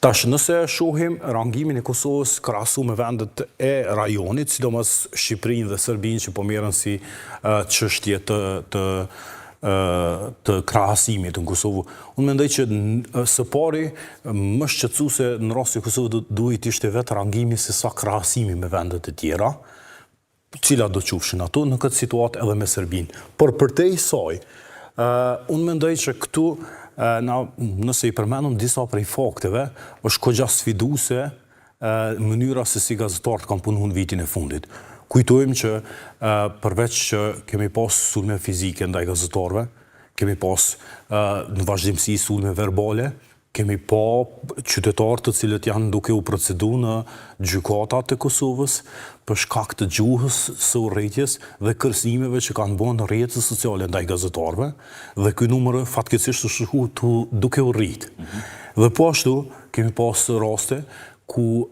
Tash, nëse e shohim rangimin e Kosovës krahasu me vendet e rajonit, sidomos Shqipërinë dhe Serbinë që po merren si çështje të të të krahasimit në Kosovë, unë mendoj që së pari më shqetësuese në rastin e Kosovës duhej të ishte vetë rangimi se sa krahasimi me vendet e tjera, cilat do qofshin ato, në këtë situatë edhe me Serbinë. Por përtej saj, unë mendoj që këtu, na, nëse i përmendëm disa prej fakteve, është kogja sfiduese mënyra se si gazetarët kanë punu në vitin e fundit. Kujtojmë që përveç që kemi pas sulme fizike ndaj gazetarëve, kemi pas në vazhdimësi sulme verbale, kemi pa qytetarë të cilët janë duke u procedu në gjykatat e Kosovës për shkak të gjuhës së urrejtjes dhe kërcënimeve që kanë bërë në rrjetet sociale ndaj gazetarëve, dhe ky numër fatkeqësisht është shku duke u rrit. Dhe po ashtu kemi pas raste ku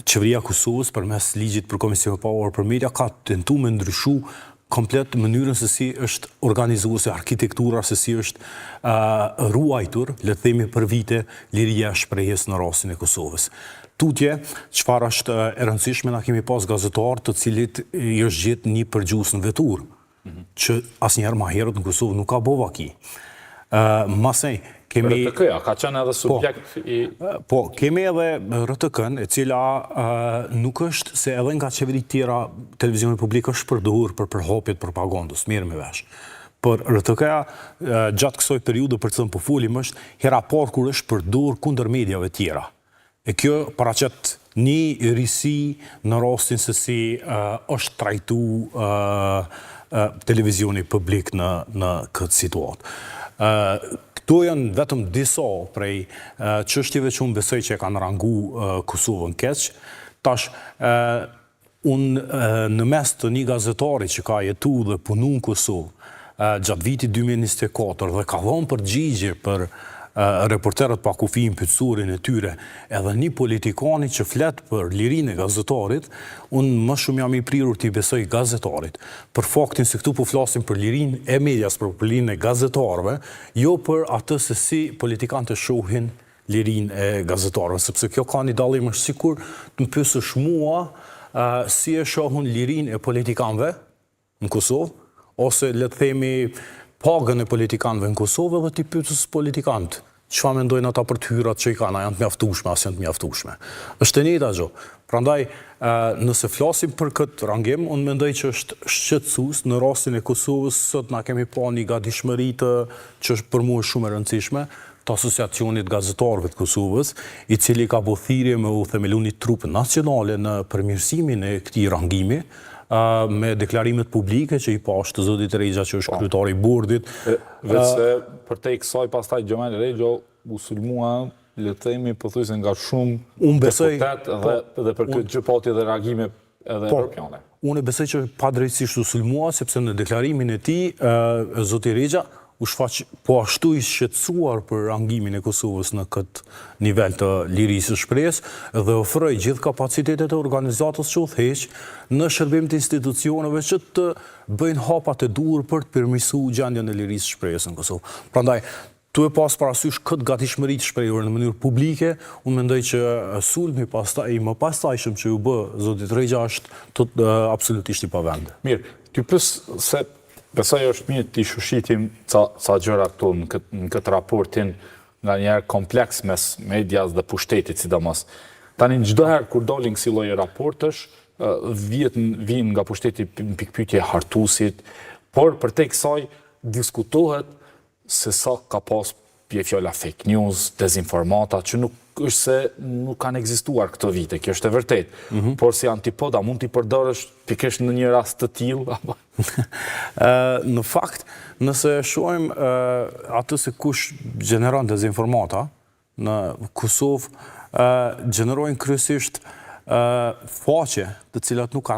qeveria e Kosovës përmes ligjit për Komisionin e Pavarur për Media ka tentu me ndryshu komplet mënyrën se si është organizuar, se arkitektura se si është ruajtur, le të themi për vite, liria e shprehjes në rastin e Kosovës. Tutje, çfarë është e rëndësishme, na kemi pas gazetar të cilit i është gjetë një përgjues në veturë, që asnjëherë ma herët në Kosovë nuk ka bo vaki. Masej, kemi RTK-ja ka qenë edhe subjekt i Po, kemi edhe RTK-n, e cila nuk është se edhe nga qeveritë tjera televizioni publik është përdorur për përhapje të propagandës, mirë me vesh. Por RTK-ja gjatë kësaj periudhe për të cilën po folim është hera parë kur është përdorur kundër mediave tjera. E kjo paraqet një risi në rastin se si është trajtu televizioni publik në në këtë situatë. Këto janë vetëm disa prej çështjeve që unë besoj që e kanë rangu Kosovën keq. Tash, unë në mes të një gazetari që ka jetu dhe punu në Kosovë gjatë vitit 2024 dhe ka dhënë përgjigje për Reporterët pa Kufi në pyetësorin e tyre, edhe një politikani që flet për lirinë e gazetarit, unë më shumë jam i prirur t'i besoj gazetarit, për faktin se këtu po flasim për lirinë e medias, për lirinë e gazetarëve, jo për atë se si politikanët e shohin lirinë e gazetarëve, sepse kjo ka një dallim, është sikur të më pyesësh mua si e shoh unë lirinë e politikanëve në Kosovë, ose le të themi pagën e politikanëve në Kosovë edhe t'i pyesësh politikanët çfarë mendojnë ata për të hyrat që i kanë, a janë të mjaftueshme, a s'janë të mjaftueshme. Është e njëjta gjë. Prandaj, nëse flasim për këtë rangim, unë mendoj që është shqetësues në rastin e Kosovës, sot na kemi pa një gatishmëri të që është për mua shumë e rëndësishme, të Asociacionit të Gazetarëve të Kosovës, i cili ka bo thirrje me u themelu një trupë nacionale në përmirësimin e këtij rangimi, me deklarimet publike që i pashë të zotit Rexha që është kryetari i bordit. Veçse përtej kësaj pastaj Xhemajl Rexha u sulmua, le të themi, pothuajse nga shumë deputetë dhe po, dhe për këtë gjë pati edhe reagime edhe po, evropiane. Unë besoj që padrejtësisht u sulmua sepse në deklarimin e tij zoti Rexha u shfaq po ashtu i shqetësuar për rangimin e Kosovës në këtë nivel të lirisë së shprehjes dhe ofroi gjithë kapacitetet e organizatës që udhëheq në shërbim të institucioneve që të bëjnë hapat e duhur për të përmirësuar gjendjen e lirisë së shprehjes në Kosovë. Prandaj, tu e pas parasysh këtë gatishmëri të shprehur në mënyrë publike, unë mendoj që sulmi pastaj i mëpastajshëm që iu bë zotit Rexha është absolutisht i pavend. Mirë, t'ju pyes se besoj është mirë t'i shoshitim ca ca gjëra këtu në këtë në këtë raportin nganjëherë kompleks mes medias dhe pushtetit sidomos. Tani çdo herë kur dalin kësi lloj raportesh, vihet vijnë nga pushteti në pikëpyetje hartuesit, por përtej kësaj diskutohet se sa ka pas bie fjala fake news, dezinformata, që nuk është se nuk kanë ekzistuar këto vite, kjo është e vërtetë. Mm -hmm. Por si antipod, a mund t'i përdorësh pikërisht në një rast të tillë apo? Në fakt, nëse shohim atë se kush gjeneron dezinformata në Kosovë, gjenerojnë kryesisht faqe të cilat nuk kanë